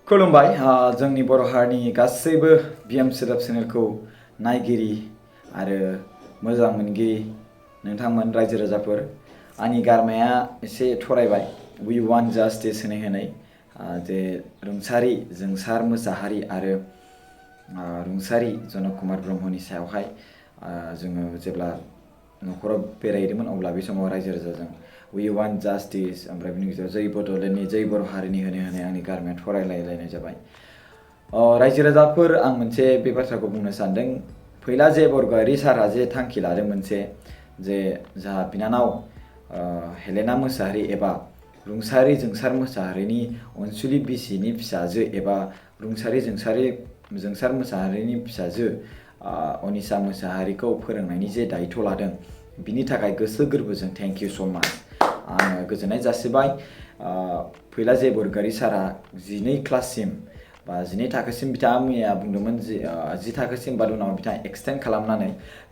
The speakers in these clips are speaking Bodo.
खुलुमबाय जोंनि बर' हारिनि गासैबो बिएम सोदोब चेनेलखौ नायगिरि आरो मोजां मोनगिरि नोंथांमोन रायजो राजाफोर आंनि गारमाया एसे थरायबाय वी वान्ट जास्टिस होनाय जे रुंसारि जोंसार मोसाहारि आरो रुंसारि जनक कुमार ब्रह्मनि सायावहाय जोङो जेब्ला न'खराव बेरायदोंमोन अब्ला बे समाव रायजो राजाजों वी वान्ट जास्टिस ओमफ्राय बिनि गेजेराव जै बड'लेण्डनि जै बर' हारिनि होनाय आंनि गारमाया थरायलायलायनाय जाबाय रायजो राजाफोर आं मोनसे बे बाथ्राखौ बुंनो सानदों फैला जे बरगयारी सारहा जे थांखि लादों मोनसे जे जाहा बिनानाव हेलेना मोसाहारि एबा रुंसारि जोंसार मोसाहारिनि अनसुलि बिसिनि फिसाजो एबा रुंसारि जोंसार मोसाहारिनि फिसाजो अनिसा मोसाहारिखौ फोरोंनायनि जे दायित्व लादों बिनि थाखाय गोसो गोरबोजों थेंक इउ सो माच आङो गोजोननाय जासिबाय फैला जे बरगयारी सारा 12 क्लाससिम बा 12 थाखोसिम बिथाङा मैया बुंदोंमोन 10 थाखोसिम बाद उनाव बिथाङा एक्सटेन्ड खालामनानै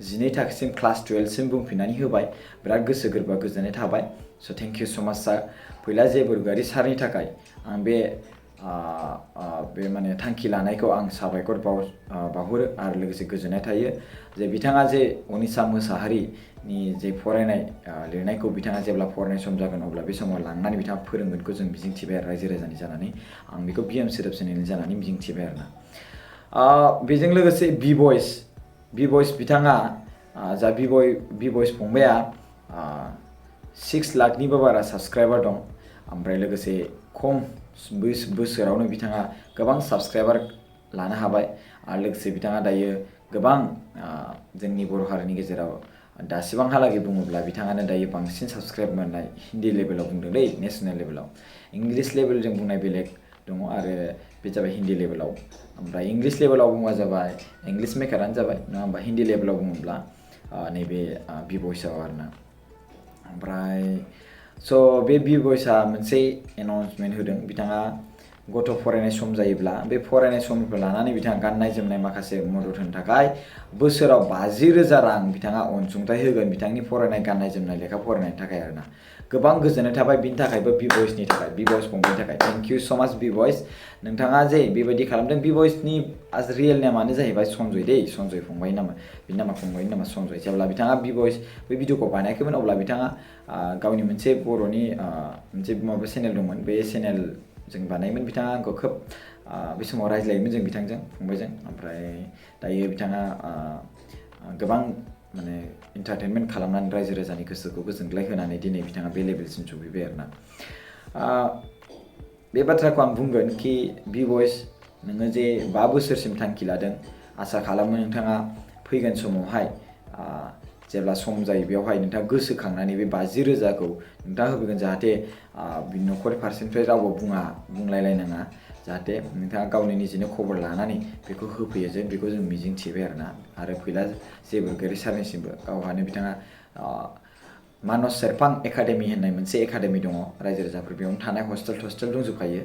12 थाखोसिम क्लास 12 सिम बुंफिननानै होबाय बिराद गोसो गोरबोआ गोजोननाय थाबाय स' थेंक इउ स' माच सार फैला जे बरगयारी सारनि थाखाय आं बे माने थांखि लानायखौ आं साबायखर बावहरो आरो लोगोसे गोजोननाय थायो जे बिथाङा जे अनिसा मोसाहारिनि जे फरायनाय लिरनायखौ बिथाङा जेब्ला फरायनाय सम जागोन अब्ला बे समाव लांनानै बिथाङा फोरोंगोनखौ जों मिजिंथिबाय आरो रायजो राजानि जानानै आं बेखौ बिएम सोदोब चेनेलनि जानानै मिजिंथिबाय आरोना बेजों लोगोसे बि भइस बिथाङा जा बि भइस फंबाया 6 लाखनिबो बारा साबस्क्राइबार दं ओमफ्राय लोगोसे खम बोसोरावनो बिथाङा गोबां साबस्क्राइबार लानो हाबाय आरो लोगोसे बिथाङा दायो गोबां जोंनि बर' हारिनि गेजेराव दासिबांहालागै बुङोब्ला बिथाङानो दायो बांसिन साबस्क्राइब मोननाय हिन्दी लेभेलाव बुंदों दै नेशनेल लेभेलाव इंलिश लेभेलजों बुंनाय बेलेग दङ आरो बे जाबाय हिन्दी लेभेलाव ओमफ्राय इंलिश लेभेलाव बुङोबा जाबाय इंलिश मेकारानो जाबाय नङा होमबा हिन्दी लेभेलाव बुङोब्ला नैबे बि भइसआव आरोना ओमफ्राय स' बे बि भइसआ मोनसे एनाउन्समेन्ट होदों बिथाङा गथ' फरायनाय सम जायोब्ला बे फरायनाय समखौ लानानै बिथाङा गाननाय जोमनाय माखासे मदद होनो थाखाय बोसोराव 50,000 रां बिथाङा अनसुंथाइ होगोन बिथांनि फरायनाय गाननाय जोमनाय लेखा फरायनायनि थाखाय आरोना गोबां गोजोननाय थाबाय बिनि थाखायबो बि भइसनि थाखाय बि भइस फंबायनि थाखाय थेंक इउ सो माच बि भइस नोंथाङा जे बेबायदि खालामदों बि भइसनि रियेल नेमानो जाहैबाय सन्जय दै सन्जय फंबायनि नामा बिनि नामा फंबायनि नामा सन्जय जेब्ला बिथाङा बि भइस बे भिडिअखौ बानायाखैमोन अब्ला बिथाङा गावनि मोनसे बर'नि मोनसे माबा चेनेल दंमोन बे चेनेल जों बानायोमोन बिथाङा आंखौ खोब बे समाव रायज्लायोमोन जों बिथांजों फंबायजों ओमफ्राय दायो बिथाङा गोबां माने एन्टारटेनमेन्ट खालामनानै रायजो राजानि गोसोखौ गोजोनग्लाय होनानै दिनै बिथाङा बे लेभेलसिम सौफैबाय आरोना बे बाथ्राखौ आं बुंगोन कि बि भइस नोङो जे 5 बोसोरसिम थांखि लादों आसा खालामो नोंथाङा फैगोन समावहाय जेब्ला सम जायो बेवहाय नोंथाङा गोसोखांनानै बे 50,000खौ नोंथाङा होफैगोन जाहाथे न'खर फारसेनिफ्राय रावबो बुंलायलायनाङा जाहाथे नोंथाङा गावनि निजेनो खबर लानानै बेखौ होफैयो जे बेखौ जों मिजिंथिबाय आरोना आरो फैला जे बरगयारी सारनिसिमबो गावहानो बिथाङा मानस सेरफां एकाडेमि होननाय मोनसे एकाडेमि दङ रायजो राजाफोर बेयावनो थानाय हस्टेल दंजोबखायो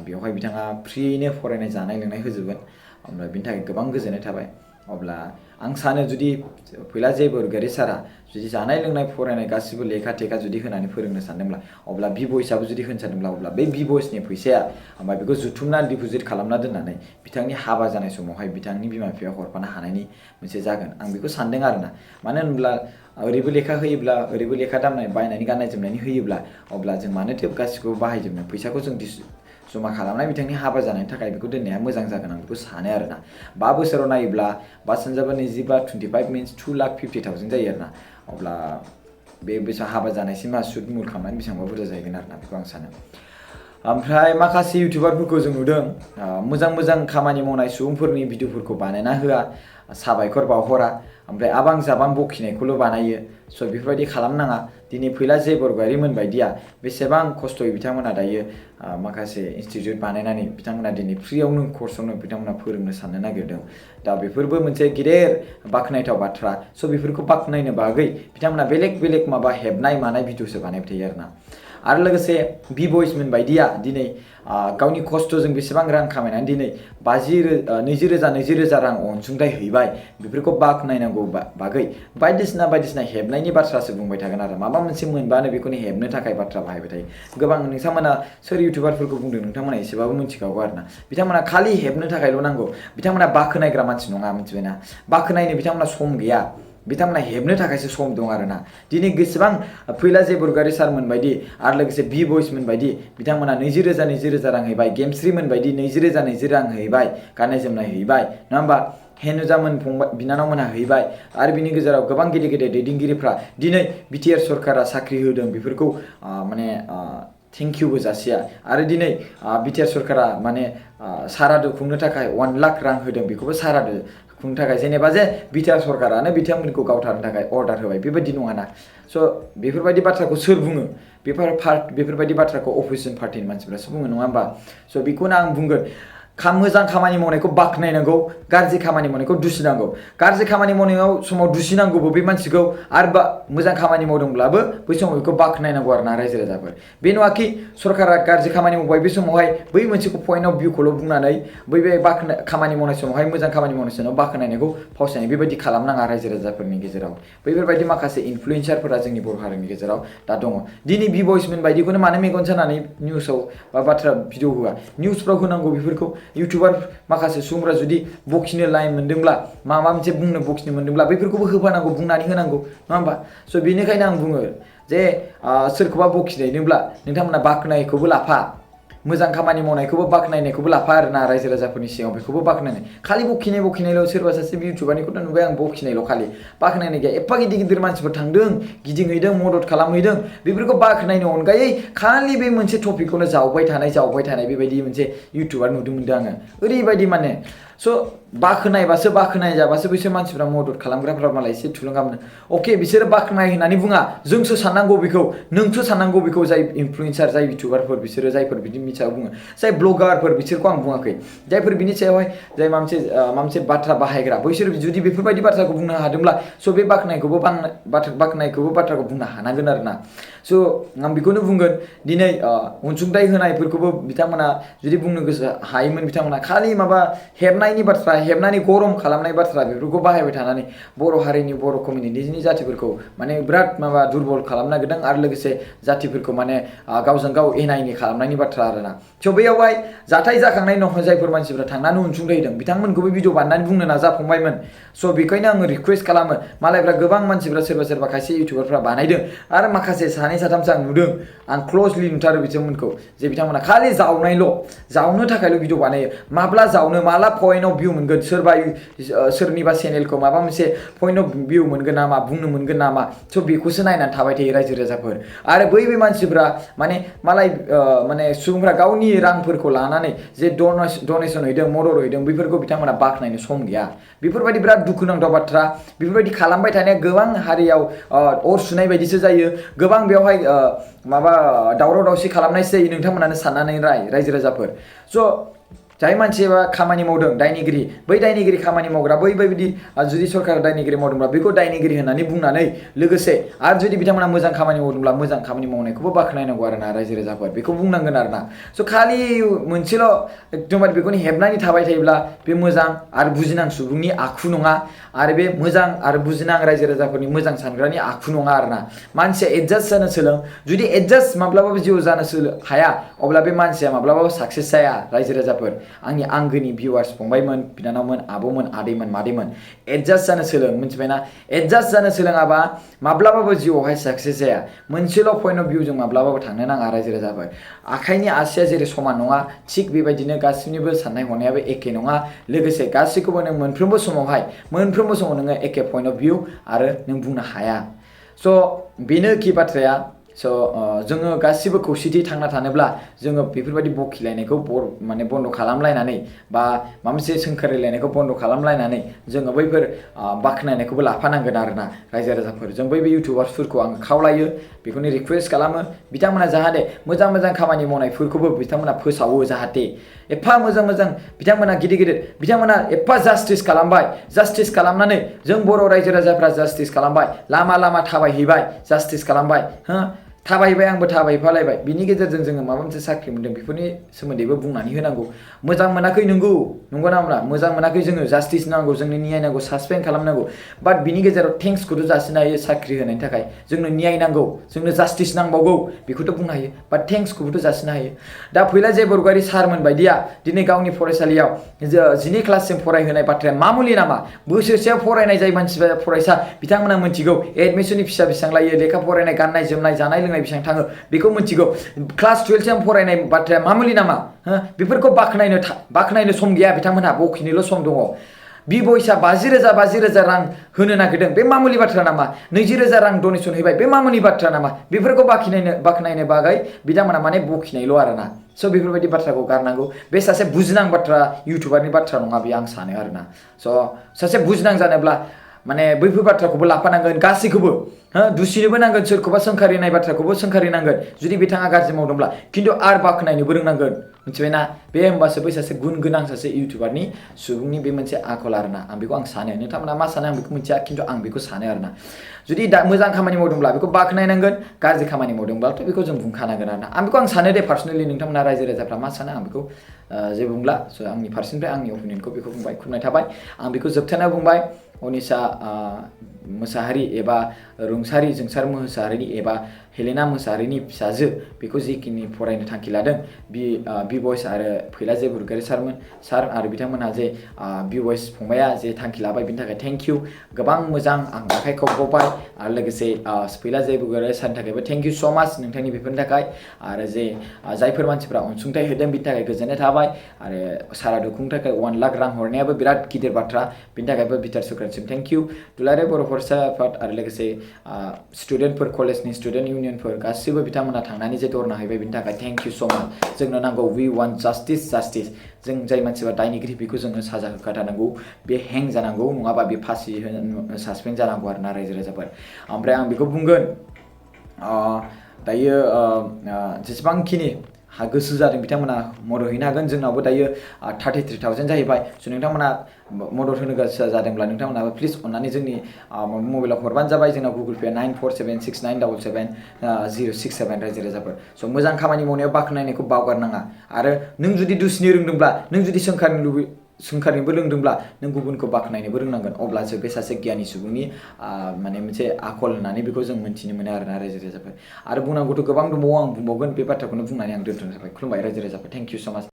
बेवहाय बिथाङा फ्रियैनो फरायनाय जानाय लोंनाय होजोबगोन ओमफ्राय बिनि थाखाय गोबां गोजोननाय थाबाय अब्ला आं सानो जुदि फैला जे बरगयारी सारा जुदि जानाय लोंनाय फरायनाय गासिबो लेखा टेखा जुदि होनानै फोरोंनो सानदोंब्ला अब्ला बि भइसआबो जुदि होनो सानदोंब्ला अब्ला बे बि भइसनि फैसाया ओमफ्राय बेखौ जुथुमना डिप'जिट खालामना दोननानै बिथांनि हाबा जानाय समावहाय बिथांनि बिमा बिफाया हरफानो हानायनि मोनसे जागोन आं बेखौ सानदों आरोना मानो होनब्ला ओरैबो लेखा होयोब्ला ओरैबो लेखा दामनाय बायनानै गाननाय जोमनायनि होयोब्ला अब्ला जों मानोथो गासिखौबो बाहायजोबनो फैसाखौ जों जमा खालामनाय बिथांनि हाबा जानायनि थाखाय बेखौ दोननाया मोजां जागोन आं बेखौ सानो आरोना 5 बोसोराव नायोब्ला 5×25 मिन्स 2,50,000 जायो आरोना अब्ला बे बेसां हाबा जानायसिम सुद मुल खालामनानै बेसेबांबा बुरजा जाहैगोन आरोना बेखौ आं सानो ओमफ्राय माखासे इउटिउबारफोरखौ जों नुदों मोजां खामानि मावनाय सुबुंफोरनि भिडिअफोरखौ बानायना होआ साबायखर बावहरा ओमफ्राय आबां जाबां बखिनायखौल' बानायो स' बेफोरबायदि खालामनाङा दिनै फैला जे बरगयारीमोन बायदिया बेसेबां खस्थ'यै बिथांमोना दायो माखासे इनस्टिट्युट बानायनानै बिथांमोना दिनै फ्रियावनो कर्सआवनो बिथांमोना फोरोंनो साननो नागिरदों दा बेफोरबो मोनसे गिदिर बाख्नायथाव बाथ्रा स' बेफोरखौ बाख्नायनो बागै बिथांमोना बेलेग माबा हेबनाय मानाय भिडिअसो बानायबाय थायो आरोना आरो लोगोसे बि बयसमोन बायदिया दिनै गावनि खस्थ'जों बेसेबां रां खामायनानै दिनै 20,000 रां अनसुंथाइ हैबाय बेफोरखौ बाखनायनांगौ बागै बायदिसिना हेबनायनि बाथ्रासो बुंबाय थागोन आरो माबा मोनसे मोनबानो बेखौनो हेबनो थाखाय बाथ्रा बाहायबाय थायो गोबां नोंथांमोना सोर इउटिउबारफोरखौ बुंदों नोंथांमोना एसेबाबो मिथिखागौ आरोना बिथांमोना खालि हेबनो थाखायल' नांगौ बिथांमोना बाखनायग्रा मानसि नङा मिथिबायना बाखनायनो बिथांमोना सम गैया बिथांमोना हेबनो थाखायसो सम दं आरोना दिनै गोबां फैला जे बरगयारी सारमोन बायदि आरो लोगोसे बि बयसमोन बायदि बिथांमोना 20,000 रां हैबाय गेमस्रिमोन बायदि 20,000 रां हैबाय गाननाय जोमनाय हैबाय नङा होमबा हेनुजामोन फंबाय बिनानावमोनहा हैबाय आरो बिनि गेजेराव गोबां गेदेर दैदेनगिरिफ्रा दिनै बिटिआर सरकारा साख्रि होदों बेफोरखौ माने थेंक इउबो जासिया आरो दिनै बिटिआर सरकारा माने सारादु खुंनो थाखाय 1 लाख रां होदों बेखौबो सारादु खुंनो थाखाय जेनेबा जे बिटिआर सरकारानो बिथांमोनखौ गावथारनो थाखाय अर्डार होबाय बेबायदि नङाना स' बेफोरबायदि बाथ्राखौ सोर बुङो बेफोरबायदि बाथ्राखौ अपोजिसन पार्टिनि मानसिफ्रासो बुङो नङा होमबा स' बेखौनो आं बुंगोन मोजां खामानि मावनायखौ बाखनायनांगौ गाज्रि खामानि मावनायखौ दुसिनांगौ गाज्रि खामानि मावनायाव समाव दुसिनांगौबो बे मानसिखौ आरो मोजां खामानि मावदोंब्लाबो बै समाव बेखौ बाखनायनांगौ आरोना रायजो राजाफोर बे नङाखि सरकारा गाज्रि खामानि मावबाय बे समावहाय बै मोनसेखौ पइन्ट अफ भिउखौल' बुंनानै बै खामानि मावनाय समावहाय मोजां खामानि मावनाय समाव बाखनायनायखौ फावसायनाय बेबायदि खालामनाङा रायजो राजाफोरनि गेजेराव बैफोरबायदि माखासे इनफ्लुयेन्सारफोरा जोंनि बर' हारिनि गेजेराव दा दङ दिनै बि बयसमोन बायदिखौनो मानो मेगन सानानै निउसाव बा बाथ्रा भिडिअ होआ निउसफ्राव होनांगौ बेफोरखौ इउटिउबार माखासे सुबुंफ्रा जुदि बखिनो लाइन मोनदोंब्ला माबा मोनसे बुंनो बखिनो मोनदोंब्ला बेफोरखौबो होफानांगौ बुंनानै होनांगौ नङा होमबा स' बेनिखायनो आं बुङो जे सोरखौबा बखिनायनोब्ला नोंथांमोना बाखनायखौबो लाफा मोजां खामानि मावनायखौबो बाखनायनायखौबो लाफा आरोना रायजो राजाफोरनि सिगाङाव बेखौबो बाखनायनाय खालि बखिनायल' सोरबा सासे इउटिउबारनिखौथ' नुबाय आं बखिनायल' खालि बाखनायनाय गैया एफा गिदिर मानसिफोर थांदों गिदिंहैदों मदद खालामहैदों बेफोरखौ बाखनायनि अनगायै खालि बे मोनसे टपिकखौनो जावबाय थानाय बेबायदि मोनसे इउटिउबार नुदों मोनदों आङो ओरैबायदि माने स' बाखनायबासो बाखनाय जाबासो बैसोर मानसिफ्रा मदद खालामग्राफ्रा मालाय एसे थुलुंगा मोनो अके बिसोरो बाखनाय होननानै बुङा जोंसो साननांगौ बेखौ नोंसो साननांगौ बेखौ जाय इनफ्लुयेन्सार जाय इउटिउबारफोर बिसोरो जायफोर बिदि मिथिया बुङो जाय ब्लगारफोर बिसोरखौ आं बुङाखै जायफोर बिनि सायावहाय जाय माबा मोनसे बाथ्रा बाहायग्रा बैसोर जुदि बेफोरबायदि बाथ्राखौ बुंनो हादोंब्ला स' बे बाखनायखौबो बाथ्राखौ बुंनो हानांगोन आरोना स' आं बेखौनो बुंगोन दिनै अनसुंथाइ होनायफोरखौबो बिथांमोना जुदि बुंनो गोसो हायोमोन बिथांमोना खालि माबा हेबनायनि बाथ्रा हेबनानै गरम खालामनाय बाथ्रा बेफोरखौ बाहायबाय थानानै बर' हारिनि बर' कमिउनिटिनि जातिफोरखौ माने बिराद माबा दुरबल खालामनो नागिरदों आरो लोगोसे जातिफोरखौ माने गावजों गाव एना एनि खालामनायनि बाथ्रा आरोना स' बैयावहाय जाथाय जाखांनायनि उनाव जायफोर मानसिफ्रा थांनानै अनसुंथाइ होदों बिथांमोनखौबो भिडिअ बानायनानै बुंनो नाजाफंबायमोन स' बेखायनो आङो रिकुवेस्ट खालामो मालायफ्रा गोबां मानसिफ्रा सोरबा खायसे इउटिउबारफ्रा बानायदों आरो माखासे सानै साथामसो आं नुदों आं क्ल'जलि नुथारो बिथांमोनखौ जे बिथांमोना खालि जावनो थाखायल' भिडिअ बानायो माब्ला जावनो माला पइन्ट अफ भिउ मोनगोन सोरनिबा चेनेलखौ माबा मोनसे पइन्ट अफ भिउ मोनगोन नामा बुंनो मोनगोन नामा स' बेखौसो नायनानै थाबाय थायो रायजो राजाफोर आरो बै मानसिफ्रा माने मालाय माने सुबुंफ्रा गावनि रांफोरखौ लानानै जे डनेसन हैदों मदद हैदों बेफोरखौ बिथांमोना बाखनायनो सम गैया बेफोरबायदि बिराद दुखुनांथाव बाथ्रा बेफोरबायदि खालामबाय थानाया गोबां हारियाव अर सुनाय बायदिसो जायो गोबां बेवहाय माबा दावराव दावसि खालामनायसो जायो नोंथांमोनानो साननानै रायजो राजाफोर स' जाय मानसिया खामानि मावदों दायनिगिरि बै दायनिगिरि खामानि मावग्रा बैबायदि जुदि सरकारा दायनिगिरि मावदोंब्ला बेखौ दायनिगिरि होननानै बुंनानै लोगोसे आरो जुदि बिथांमोना मोजां खामानि मावदोंब्ला मोजां खामानि मावनायखौबो बाखनायनांगौ आरोना रायजो राजाफोर बेखौ बुंनांगोन आरोना स' खालि मोनसेल' एकदमबारे बेखौनो हेबनानै थाबाय थायोब्ला बे मोजां आरो बुजिनां सुबुंनि आखु नङा आरो बे मोजां आरो बुजिनां रायजो राजाफोरनि मोजां सानग्रानि आखु नङा आरोना मानसिया एडजास्ट जानो सोलों जुदि एडजास्ट माब्लाबाबो जिउ जानो हाया अब्ला बे मानसिया माब्लाबाबो साक्सेस जाया रायजो राजाफोर आंनि आंगोनि भिउवार्स फंबायमोन बिनानावमोन आब'मोन आदैमोन मादैमोन एडजास्ट जानो सोलों मिथिबायना एडजास्ट जानो सोलोङाबा माब्लाबाबो जिउआवहाय साक्सेस जाया मोनसेल' पइन्ट अफ भिउजों माब्लाबाबो थांनो नाङा रायजो राजाफोर आखाइनि आसिया जेरै समान नङा थिग बेबायदिनो गासिनिबो साननाय हनायाबो एखे नङा लोगोसे गासैखौबो नों मोनफ्रोमबो समाव नोङो एखे पइन्ट अफ भिउ आरो नों बुंनो हाया स' बेनो कि बाथ्राया स' जोङो गासिबो खौसेथि थांना थानोब्ला जोङो बेफोरबायदि बखिलायनायखौ माने बन्द' खालामलायनानै बा माबा मोनसे सोंखारिलायनायखौ बन्द' खालामलायनानै जोङो बैफोर बाखनायनायखौबो लाफानांगोन आरोना रायजो राजाफोर जों बैबो इउटिउबार्सफोरखौ आं खावलायो बेखौनो रिकुवेस्ट खालामो बिथांमोना जाहाथे मोजां खामानि मावनायफोरखौबो बिथांमोना फोसावो जाहाथे एफा मोजां बिथांमोना गिदिर बिथांमोना एफा जास्टिस खालामनानै जों बर' रायजो राजाफ्रा जास्टिस खालामबाय लामा थाबायहैबाय जास्टिस खालामबाय थाबायबाय आंबो थाबायफालायबाय बिनि गेजेरजों जोङो माबा मोनसे साख्रि मोनदों बेफोरनि सोमोन्दैबो बुंनानै होनांगौ मोजां मोनाखै नंगौना नङा मोजां मोनाखै जोङो जास्टिस नांगौ जोंनो न्याय नांगौ सासपेन्ड खालामनांगौ बाट बिनि गेजेराव थेंक्सखौथ' जासिनो हायो साख्रि होनायनि थाखाय जोंनो न्याय नांगौ जोंनो जास्टिस नांबावगौ बेखौथ' बुंनो हायो बाट थेंक्सखौबोथ' जासिनो हायो दा फैला जे बरगयारी सारमोन बायदिया दिनै गावनि फरायसालियाव 12 क्लाससिम फरायहोनाय बाथ्राया मामुलि नामा बोसोरसेयाव फरायनाय जाय मानसिफोरा फरायसा बिथांमोना मिथिगौ एडमिसननि फिसा बेसेबां लायो लेखा फरायनाय गाननाय जोमनाय जानाय लोंनाय बेसेबां थाङो बेखौ मिथिगौ क्लास 12 सिम फरायनाय बाथ्राया मामुलि नामा बेफोरखौ बाखनायनो सम गैया बिथांमोनहा बखिनोल' सम दङ बि-बयसआ 50,000 रां होनो नागिरदों बे मामुलि बाथ्रा नामा 20,000 रां डनेसन होबाय बे मामुलि बाथ्रा नामा बेफोरखौ बाखनायनो बागै बिथांमोना माने बखिनायल' आरोना स' बेफोरबायदि बाथ्राखौ गारनांगौ बे सासे बुजिनां बाथ्रा इउटुबारनि बाथ्रा नङा बे आं सानो आरोना स' सासे बुजिनां जानोब्ला माने बैफोर बाथ्राखौबो लाफानांगोन गासैखौबो दुसिनोबो नांगोन सोरखौबा सोंखारिनाय बाथ्राखौबो सोंखारिनांगोन जुदि बिथाङा गाज्रि मावदोंब्ला खिन्थु आरो बाखनायनोबो रोंनांगोन मिथिबायना बे होमबासो बै सासे गुन गोनां सासे इउटुबारनि सुबुंनि बे मोनसे आखल आरोना आं बेखौ आं सानो नोंथांमोना मा सानो आं बेखौ मिथिया खिन्थु आं बेखौ सानो आरोना जुदि दा मोजां खामानि मावदोंब्ला बेखौ बाखनायनांगोन गाज्रि खामानि मावदोंब्लाथ' बेखौ जों बुंखानांगोन आरोना आं बेखौ आं सानो दे पार्सनेलि नोंथांमोना रायजो राजाफ्रा मा सानो आं बेखौ जेबो बुंला स' आंनि फारसेनिफ्राय आंनि अपिनियनखौ बेखौ बुंबाय खुलुमनाय थाबाय आं बेखौ जोबथानायाव बुंबाय अनिसा मोसाहारि एबा रुंसारि जोंसार मोसाहारिनि एबा हेलेना मोसाहारिनि फिसाजो बेखौ जिखिनि फरायनो थांखि लादों बि-बयस आरो फैला जे बरगयारी सार आरो बिथांमोनहा जे बि-बयस फंबाया जे थांखि लाबाय बिनि थाखाय थेंक इउ गोबां मोजां आं आखाइ खबबाय आरो लोगोसे फैला जे बरगयारी सारनि थाखायबो थेंक इउ स' माच नोंथांनि बेफोरनि थाखाय आरो जे जायफोर मानसिफ्रा अनसुंथाइ होदों बिनि थाखाय गोजोननाय थाबाय आरो सारादु खुंनो थाखाय 1 लाख रां हरनायाबो बिराद गिदिर बाथ्रा बिनि थाखायबो बिटार सरकारसिम थेंक इउ दुलाराय बर' फरायसा आफाद आरो लोगोसे स्टुडेन्टफोर कलेजनि स्टुडेन्ट इउनियनफोर गासिबो बिथांमोना थांनानै जे धरना हैबाय बिनि थाखाय थेंक इउ स' माच जोंनो नांगौ वी वान्ट जास्टिस जों जाय मानसिफ्रा दायनिगिरि बेखौ जोङो साजा होखाथारनांगौ बे हें जानांगौ नङाबा बे फासि सासपेन्ड जानांगौ आरोना रायजो राजाफोर ओमफ्राय आं बेखौ बुंगोन दायो जेसेबांखिनि गोसो जादों बिथांमोना मदद हैनो हागोन जोंनावबो दायो 33,000 जाहैबाय स' नोंथांमोना मदद होनो गोसो जादोंब्ला नोंथांमोनाबो प्लिज अननानै जोंनि मबाइलाव हरबानो जाबाय जोंना गुगोल पे 9476977067 रायजो राजाफोर स' मोजां खामानि मावनायाव बाखनायनायखौ बावगारनाङा आरो नों जुदि दुसिनो रोंदोंब्ला नों जुदि सोंखारिनोबो रोंदोंब्ला नों गुबुनखौ बाखनायनोबो रोंनांगोन अब्लासो बे सासे गियानि सुबुंनि माने मोनसे आखल होननानै बेखौ जों मोन्थिनो मोनो आरोना रायजो राजाफोर आरो बुंनांगौथ' गोबां दंबावो आं बुंबावगोन बे बाथ्राखौनो बुंनानै आं दोनथ'नो थाखाय खुलुमबाय रायजो राजाफोर थेंक इउ स' माच